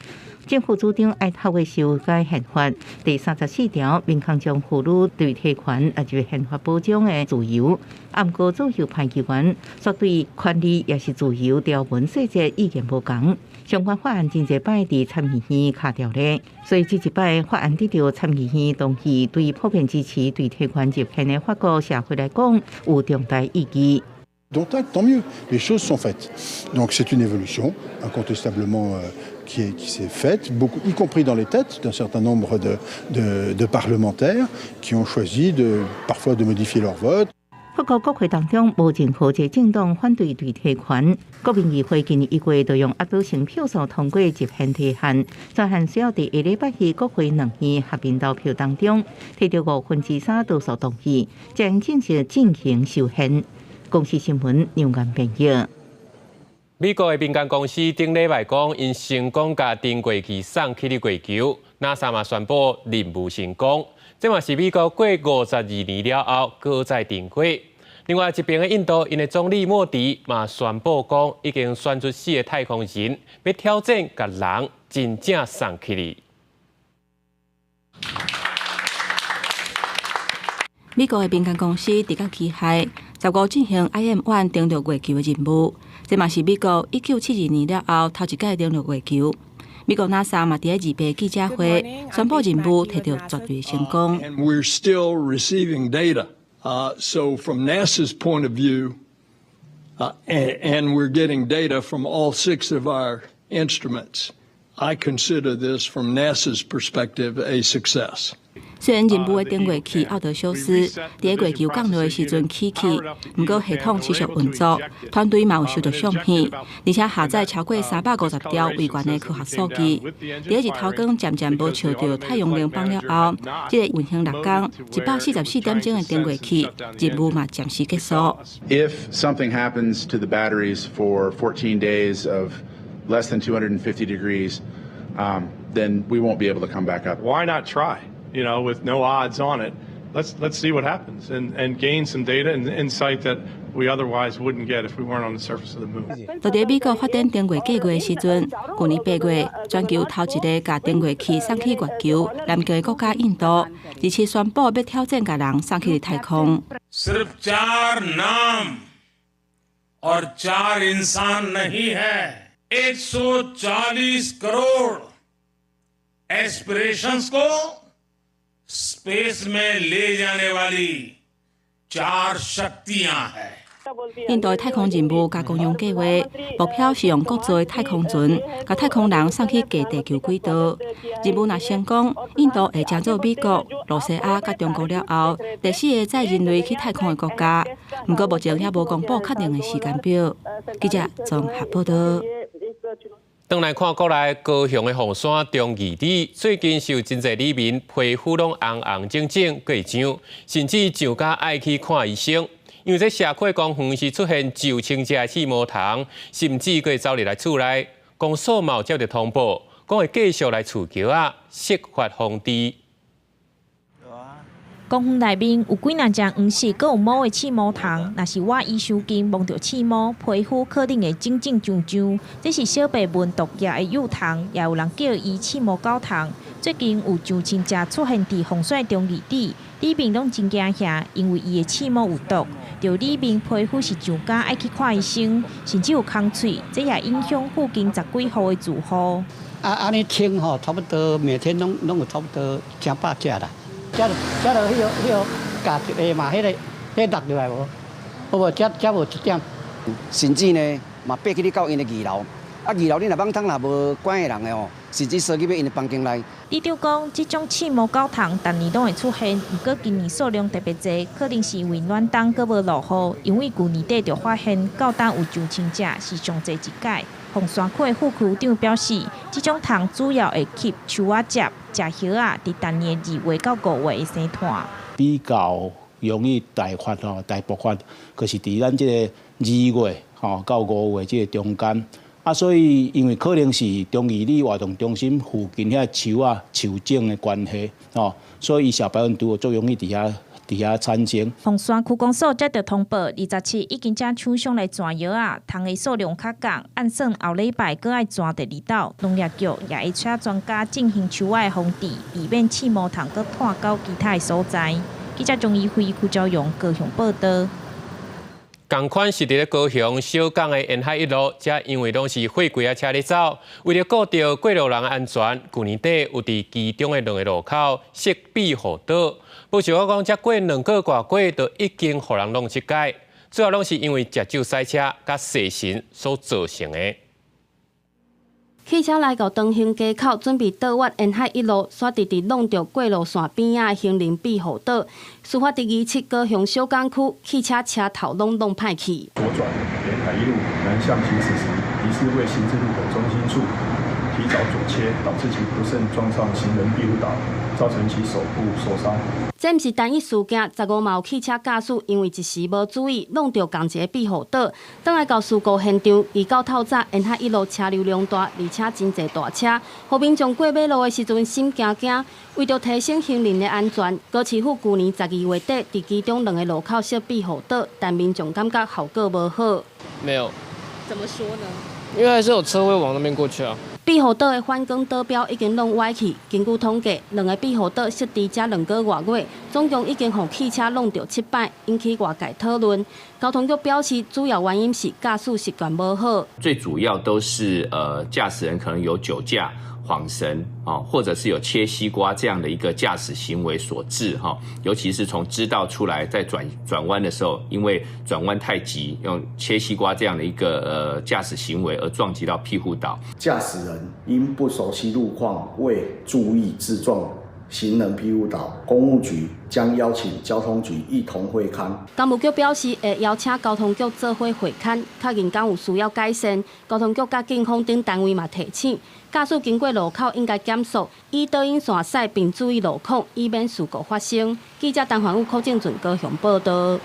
Speaker 4: 政府主張愛透過修改憲法第34條，明確將婦女墜梯權納入憲法保障的自由。啊，毋過左右派議員卻對權利抑是自由條文細節意見無仝。相關法案真濟擺佇參議院卡著咧，所以這一擺法案得著參議院同意，對普遍支持墜梯權入憲的法國社會來講有重大意義。
Speaker 13: Dont acte, tant mieux. Les choses sont faites. Donc c'est une évolution, incontestablement, qui s'est faite, beaucoup, y compris dans les têtes d'un certain nombre de parlementaires qui ont choisi parfois de modifier leur vote.
Speaker 4: 法國國會當中無任何一個政黨反對墜梯權，國民議會今年1月就用壓倒性票數通過入憲提案，專項需要佇下禮拜二國會兩院合併投票當中，提著3/5多數同意，將正式進行修憲。公視新聞梁元編譯。
Speaker 1: 美國的民間公司頂禮拜講，𪜶成功共登月器送去月球，NASA 嘛宣布任務成功。這嘛是美國過52年了後，閣再登月。另外一邊的印度，𪜶的總理莫迪嘛宣布講，已經選出四個太空人，欲挑戰共人真正送去哩。
Speaker 15: 美國的民間公司直覺機械15進行 IM-1 登陸月球的任務，這嘛是美國1972年了後頭一擺登陸月球。美國 NASA 嘛佇咧28記者會宣布任務提著絕對成功。
Speaker 8: And we're still receiving data. So from NASA's point of view, and we're getting data from all six of our instruments, I consider this from NASA's perspective a success.
Speaker 15: 雖然任務的登月器奧德修斯佇月球降落的時陣起氣，毋過系統持續運作，團隊嘛有收著相片，而且下載超過350條違原的科學數據。佇日頭光漸漸無照著太陽能板了後，這个運行6工144點鐘的登月器任務嘛暫時結束。
Speaker 9: If something happens to the batteries for 14 days of less than 250 degrees, then we won't be able to come back up.
Speaker 10: Why not try? With no odds on it, let's see what happens and gain some data and insight that we otherwise wouldn't get if we weren't on the surface of the moon.
Speaker 15: 就佇美國發展登月計畫的時陣，舊年8月，全球頭一个共登月器送去月球南極的國家印度，而且宣布欲挑戰共人送去太空。
Speaker 11: सिर्फ चार नाम और चार इंसान नहीं है, 140 करोड़ एस्पिरेशंस को स्पेस में ले जाने वाली चार शक्तियां हैं。
Speaker 15: 印度的太空任務佮公羊計畫目標是用國造的太空船，共太空人送去過地球軌道。任務若成功，印度會成做美國、露西亞佮中國了後第四个載人類去太空的國家。毋過目前猶無公布確定的時間表。記者綜合報道。
Speaker 1: 轉來看國內高雄的鳳山中義里，最近是有真濟里民皮膚攏紅紅腫腫，閣會癢，甚至癢甲愛去看醫生。因為這社區公園是出現上千隻的刺毛蟲，甚至閣會走入來厝內。公所嘛有接著通報，講會繼續來飼蟯仔，釋法防治。
Speaker 20: 公園內面有幾若隻黃色、閣有毛的刺毛蟲，若是倚伊傷近，摸著刺毛，皮膚可能會腫腫癢癢。這是小白蚊毒液的幼蟲，也有人叫伊刺毛狗蟲。最近有上千隻出現佇鳳山中義里，里民攏真驚嚇，因為伊的刺毛有毒，著里民皮膚是癢甲愛去看醫生，甚至有空喙，這也影響附近十幾戶的住戶。
Speaker 21: 啊，按呢清吼，差不多每天攏攏有差不多成百隻啦。食食著彼个彼个咬一个嘛，彼个彼落落來無？好無？才才無一點。
Speaker 24: 甚至呢，嘛爬去到𪜶的二樓，啊，二樓你若網通若無關的人的吼，甚至踅入去𪜶的房間內。
Speaker 20: 里長講，這種刺毛狗蟲逐年攏會出現，毋過今年數量特別濟，可能是因為暖冬閣無落雨，因為舊年底就發現到今有上千隻，是上濟一擺。鳳山區的副區長表示，這種蟲主要會吸樹仔汁、食葉仔，佇逐年2月到5月會生湠。
Speaker 25: 比較容易大發吼、大爆發，就是佇咱這個2月吼到5月這個中間。啊，所以因為可能是中義里活動中心附近遐樹仔樹種的關係，吼，所以小白蚊拄足容易佇遐佇遐產生。
Speaker 20: 鳳山區公所接著通報，27已經請廠商來轉藥仔，蟲的數量較降，按算後禮拜閣愛轉第二鬥。農業局也會請專家進行樹仔的防治，避免刺毛蟲閣湠到其他的所在。記者鍾怡輝、邱昭榮高雄報道。
Speaker 1: 仝款是佇咧高雄小港的沿海一路，遮因為攏是貨櫃仔車咧走，為著顧著過路人的安全，舊年底有佇其中的兩个路口設庇護島。無想講，才過2個外月，就已經予人弄失改，主要攏是因為食酒駛車佮踅神所造成的。
Speaker 29: 汽車來到長興街口，準備倒彎沿海一路，煞直直挵著過路線邊仔的行人庇護島。事發佇27高雄小港區，汽車車頭攏弄歹去。
Speaker 30: 左轉沿海一路南向行駛時，疑似未行至路口中心處，提早左切，導致其不慎撞上行人庇護島。造成其手部受傷。
Speaker 29: 這毋是單一事件，15嘛有汽車駕駛因為一時無注意，挵著仝一个庇護島，轉來到事故現場。29透早沿海一路車流量大，而且真濟大車，予民眾過馬路的時陣心驚驚。為著提升行人的安全，高市府舊年12月底佇其中兩个路口設庇護島，但民眾感覺效果無好。
Speaker 7: 沒有。
Speaker 12: 怎麼說呢？
Speaker 7: 因為還是有車會往那邊過去啊。
Speaker 29: 庇護島的反光島標已經攏歪去，根據統計，兩个庇護島設置才2個外月，總共已經予汽車挵著7擺，引起外界討論。交通局表示，主要原因是駕駛習慣無好。
Speaker 16: 最主要都是駕駛人可能有酒駕、晃神啊，或者是有切西瓜這樣的一個駕駛行為所致哈。尤其是從支道出來在轉彎的時候，因為轉彎太急，用切西瓜這樣的一個駕駛行為而撞擊到庇護島。
Speaker 17: 駕駛人因不熟悉路況，未注意致撞行人庇護島，工務局將邀請交通局一同會勘。
Speaker 29: 工務局表示會邀請交通局做伙會勘，確認敢有需要改善。交通局佮警方等單位嘛提醒，駕駛經過路口應該減速，以導引線駛，並注意路況，以免事故發生。記者陳環宇、柯正俊高雄報道。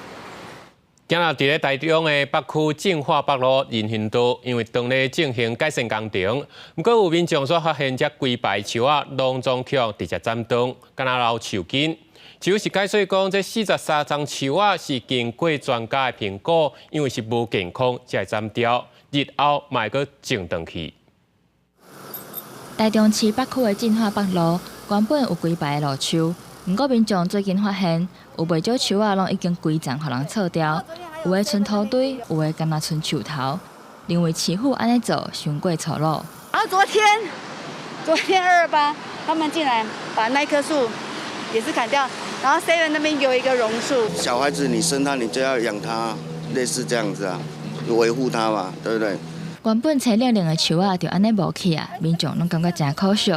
Speaker 1: 今仔日佇咧台中的北區進化北路人行道，因為當咧進行改善工程，毋過有民眾煞發現這規排樹仔攏總予直接斬斷，敢若留樹根。市府是解說講，這43叢樹仔是經過專家的評估，因為是無健康才會斬掉，日後嘛會閣種轉去。
Speaker 18: 台中市北區的進化北路原本有規排的路樹，毋過民眾最近發現，有袂少樹仔攏已經規叢予人銼掉，有的賰土堆，有的干焦賰樹頭，認為市府按呢做傷過粗魯。
Speaker 19: 啊，昨天228，他們進來把那棵樹也是砍掉，然後 seven 那邊有一個榕樹。
Speaker 22: 小孩子你生他，你就要養他，類似這樣子啊，維護他嘛，對不對？
Speaker 18: 原本青靈靈的樹仔就按呢無去啊，民眾攏感覺誠可惜。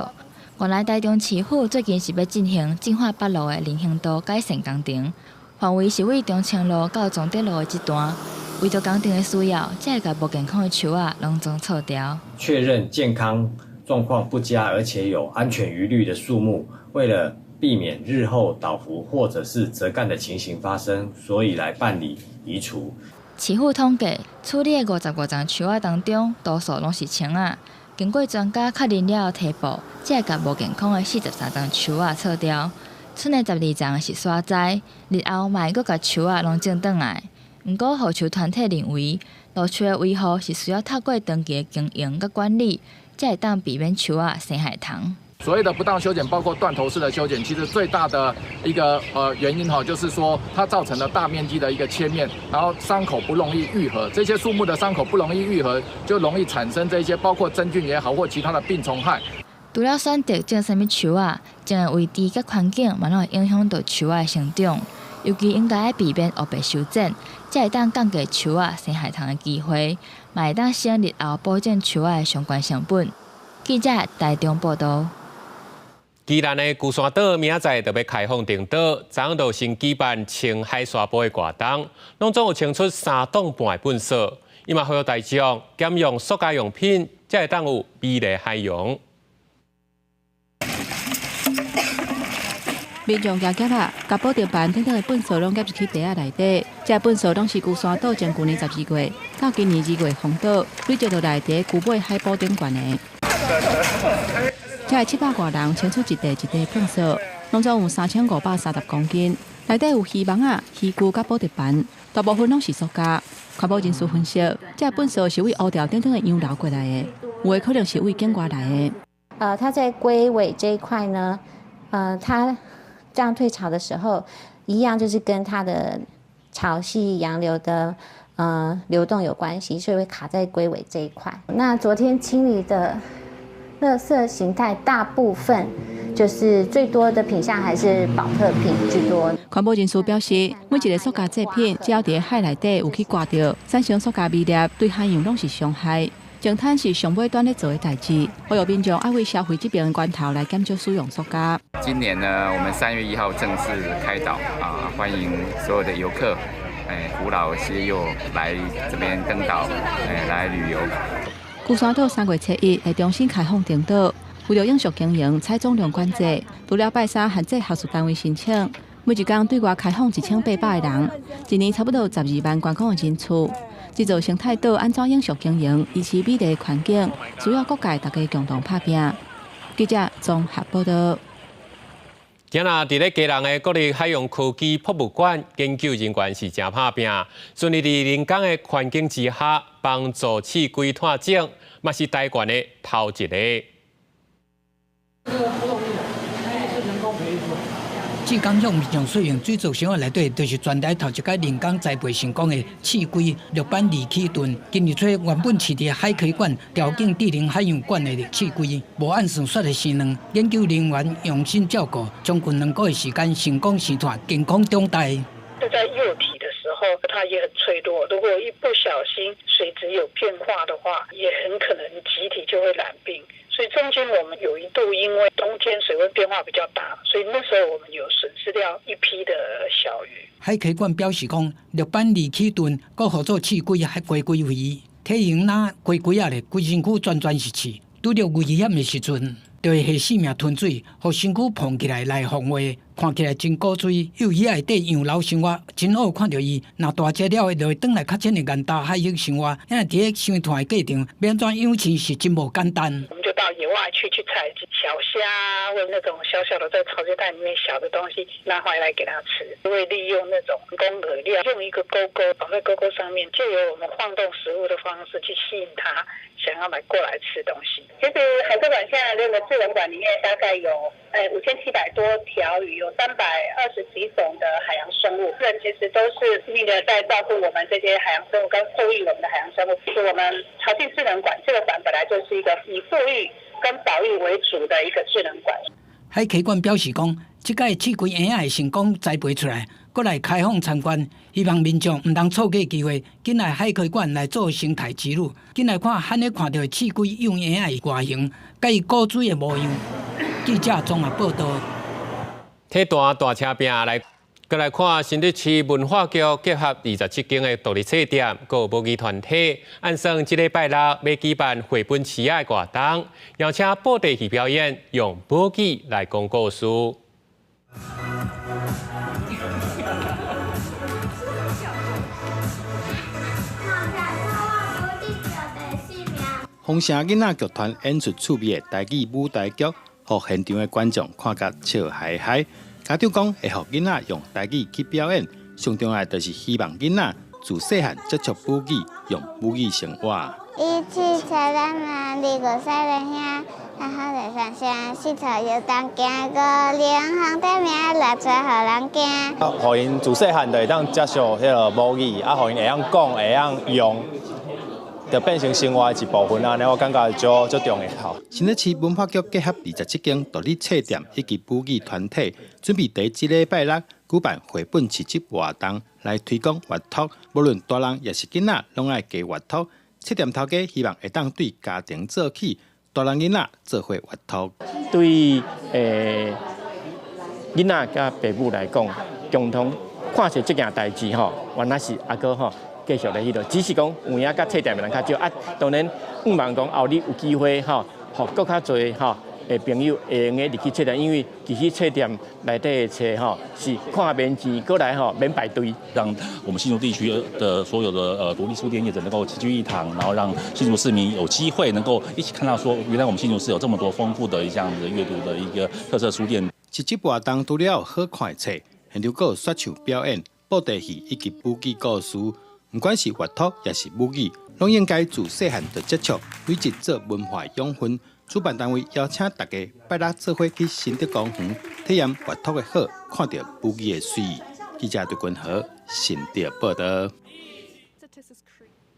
Speaker 18: 原來台中市府最近是欲進行進化北路的人行道改善工程，範圍是位中清路到崇德路的這段。為著工程的需要，才會共無健康的樹仔攏總銼掉。
Speaker 26: 確認健康狀況不佳，而且有安全疑慮的樹木，為了避免日後倒伏或者是折幹的情形發生，所以來辦理移除。
Speaker 18: 市府統計，處理的55叢樹仔當中，多數攏是青仔。經過專家確認了後，提報，才會共無健康的43叢樹仔銼掉，賰的12叢是徙栽，日後嘛會閣共樹仔攏種轉來。毋過，護樹團體認為，路樹的維護是需要透過長期的經營佮管理，才會當避免樹仔生害蟲。
Speaker 27: 所謂的不當修剪，包括斷頭式的修剪，其實最大的一個原因哈，就是說它造成了大面積的一個切面，然後傷口不容易愈合，這些樹木的傷口不容易愈合，就容易產生這些包括真菌也好或其他的病蟲害。
Speaker 18: 除了選擇種啥物樹仔，種的位置佮環境嘛攏會影響著樹仔的成長，尤其應該愛避免烏白修剪，才會當降低樹仔生害蟲的機會，嘛會當省日後補種樹仔的相關成本。記者台中報導。
Speaker 1: 宜蘭的龜山島明仔載就欲開放登島，昨昏就先舉辦清海沙埔的活動，攏總有清出3噸半的糞埽。伊嘛呼籲大眾減用塑膠用品，才會當有美麗海洋。
Speaker 15: 民眾舉屐仔，共寶特瓶等等的糞埽攏夾入去袋仔內底。這糞埽攏是龜山島從舊年12月到今年2月封島，累積落來佇龜尾海埔頂懸的。這700外人清出一袋一袋糞埽，攏總有3530公斤。內底有魚網仔、漁具佮寶特瓶，大部分攏是塑膠。環保人士分析，這糞埽是為烏條等等的洋流過來的，有的可能是為境外來的。
Speaker 28: 它在龜尾這一塊呢，它這樣退潮的時候，一樣就是跟它的潮汐洋流的流動有關係，所以會卡在龜尾這一塊。那昨天清理的垃圾形態大部分就是最多的品項還是寶特瓶居多。
Speaker 15: 環保人士表示，每一个塑膠製品，只要佇海內底有去掛著，產生塑膠微粒，對海洋攏是傷害。淨灘是上尾端咧做的代誌，呼籲民眾愛為消費這邊源頭來減少使用塑膠。
Speaker 31: 今年呢，我們3月1號正式開島啊，歡迎所有的遊客，扶老攜幼來這邊登島，來旅遊。
Speaker 15: 龜山島3月7日會重新開放登島，為著永續經營，採總量管制，除了拜三限制學術單位申請，每一工對外開放1800個人，一年差不多12萬觀光的人次。這座生態島按怎永續經營，維持美麗環境，需要各界大家共同拍拚。記者綜合報道。
Speaker 1: 今仔佇咧基隆的國立海洋科技博物館，研究人員是誠拍拚，順利佇人工的環境之下，幫助刺龜脫種，嘛是台灣的頭一个。
Speaker 2: 浙江向民眾使用水族生活內底，就是全台頭一擺人工栽培成功的刺龜綠斑二齒鱒。今日初原本飼佇海科館調景智能海洋館的刺龜，無按算煞來生卵。研究人員用心照顧，將近2個月時間成功生湠，健康長大。
Speaker 3: 是在幼體的時候，它也很脆弱。如果一不小心水質有變化的話，也很可能集體就會染病。所以中間我們有一度因為冬天水溫變化比較大，所以那時候我們有損失掉一批的小魚。
Speaker 2: 海科館表示講，綠斑二齒鱒閣號做刺龜還龜龜魚，體型若龜龜仔咧，規身軀全全是刺，拄著危險的時陣，就會下性命吞水，予身軀膨起來來防衛。看起來真古錐，幼魚仔內底洋流生活，真好看著伊。若大隻了，就會轉來較淺的岩礁海域生活。因為佇咧生湠的過程，欲按怎養飼是真無簡單。
Speaker 3: 我們就到野外去去採集小蝦，或那種小小的在潮間帶裡面小的東西，拿回來給它吃。會利用那種人工餌料，用一個鈎鈎綁在鈎鈎上面，就由我們晃動食物的方式去吸引它，想要來過來吃東西。
Speaker 4: 其實海科館現在那個智能館裡面大概有5700多條魚，有320幾種的海洋生物，這其實都是拼命的在照顧我們這些海洋生物，跟復育我們的海洋生物。其實我們潮境智能館這個館本來就是一個以復育跟保育為主的一個智能館。
Speaker 2: 海科館表示講，這擺刺龜嬰仔會成功栽培出來，閣來開放參觀，希望民眾毋通錯過機會，緊來海科館來做生態之旅，緊來看罕咧看著刺龜幼嬰仔的外形，佮伊古錐的模樣。記者綜合報道。
Speaker 1: 體壇大車拼來，閣來看新竹市文化局結合27間的獨立冊店，閣有母語團體，按算這禮拜六欲舉辦繪本市仔的活動，邀請布袋戲表演，用母語來講故事。
Speaker 5: 豐城囡仔劇團演出趣味的台語舞台劇，予現場的觀眾看甲笑嗨嗨。家長講會予囡仔用台語去表演，上重要的就是希望囡仔自細漢接觸母語，用母語生活。
Speaker 6: 一汽車咱嘛，25歲的兄，然後就上山，四處遊蕩行過，連紅的名，來出予人驚。
Speaker 8: 啊，予𪜶自細漢就會當接受彼个母語，啊，予𪜶會曉講，會曉用，就變成生活的一部分啊！我感覺足足重要。
Speaker 5: 新竹市文化局結合27間獨立冊店以及母語團體，準備佇這禮拜六舉辦繪本市集活動，來推廣閱讀。無論大人抑是囡仔，攏愛加閱讀。冊店頭家希望會當對家庭做起，大人囡仔做伙閱讀。
Speaker 9: 對囡仔佮爸母來講，共同看冊這件代誌吼，原來是猶閣吼。繼續咧彼落，只是講有影佮冊店的人較少啊。當然，向望講後日有機會吼，予閣較濟吼的朋友會用得入去冊店，因為其實冊店內底的冊吼是看免錢，閣來吼免排隊。
Speaker 12: 讓我們新竹地區的所有的獨立書店業者能夠齊聚一堂，然後讓新竹市民有機會能夠一起看到說，原來我們新竹市有這麼多豐富的這樣子閱讀的一個特色書店。
Speaker 5: 市集活動除了有好看的冊，現場閣有說唱表演、布袋戲以及母語故事。毋管是閱讀抑是母語，攏應該自細漢就接觸，累積做文化養分。主辦單位邀請大家拜六做伙去新竹公園體驗閱讀的好，看著母語的媠。記者陳君和新竹報道。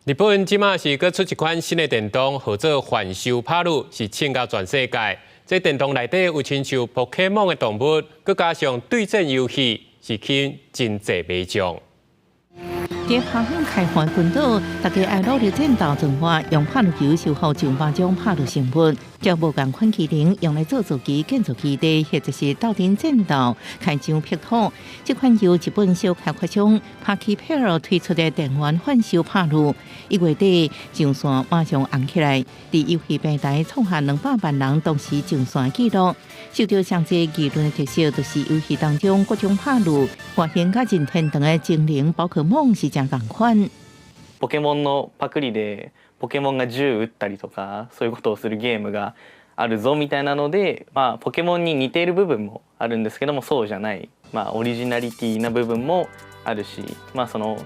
Speaker 1: 日本這馬是閣出一款新的電動，號做環獸拍擄，是衝甲全世界。這電動內底有親像寶可夢的動物，閣加上對戰遊戲，是吸引真濟民眾。
Speaker 13: 佇航向開放群島，大家愛努力戰鬥進化，用拍擄球收穫上百種拍擄成分。
Speaker 7: 將無仝款機能用來做自己建造基地，或者是鬥陣戰鬥、開疆闢土。這款由日本小開發商 Pocketpair 推出的電玩販售帕魯，1月底上線馬上紅起來，佇遊戲平台創下200萬人同時上線紀錄。受到上濟議論的特色，就是遊戲當中各種帕魯外形佮任天堂的精靈寶可夢是誠仝款。
Speaker 10: ポケモンのパクリでポケモンが銃撃ったりとかそういうことをするゲームがあるぞみたいなので、まあ、ポケモンに似ている部分もあるんですけどもそうじゃない、まあ、オリジナリティな部分もあるし、まあ、その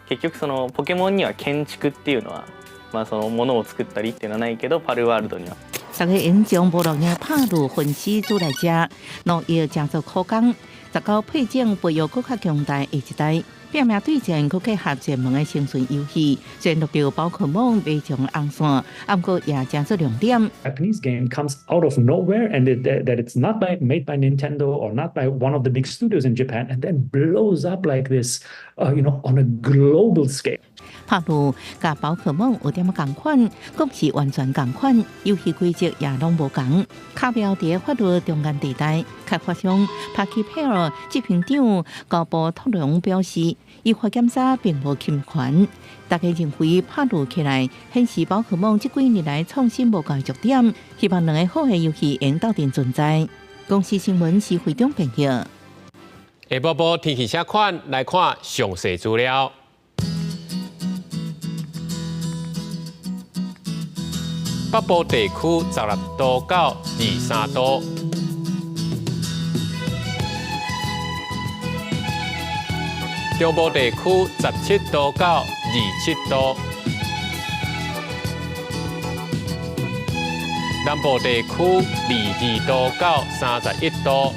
Speaker 10: 結局そのポケモンには建築っていうのは、まあ、そのものを作ったりっていうのはないけどパルワールドには。
Speaker 7: 大家會將無路用拍入分屍煮來食，農藥誠做苦工，19配種培育閣較強大下一代。拼命對戰，閣結合熱門的生存遊戲，雖然錄著寶可夢馬上紅線，毋過也誠做亮點。
Speaker 11: Japanese game comes out of nowhere and that it's not made by Nintendo or not by one of the big studios in Japan and then blows up like this on a global scale.
Speaker 7: 拍路佮寶可夢有點仔仝款，閣毋是完全仝款，遊戲規則也攏無仝。卡標佇法律中間地帶，開發商 Pocketpair 執行長高波托龍表示，依法檢查並無侵權。大家認為拍路起來顯示寶可夢這幾年來創新無夠的弱點，希望兩个好的遊戲會鬥陣存在。公視新聞是會長編譯。
Speaker 1: 下晡晡天氣啥款？來看詳細資料。北部地區16度到23度，中部地區17度到27度，南部地區22度到31度，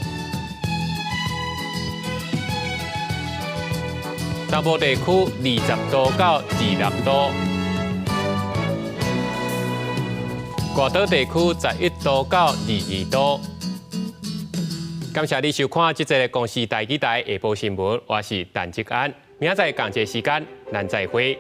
Speaker 1: 東部地區20度到26度。外島地區11度到22度。感謝你收看這節公視台語台下晡新聞，我是陳志安。明仔載仝一個時間，咱再會。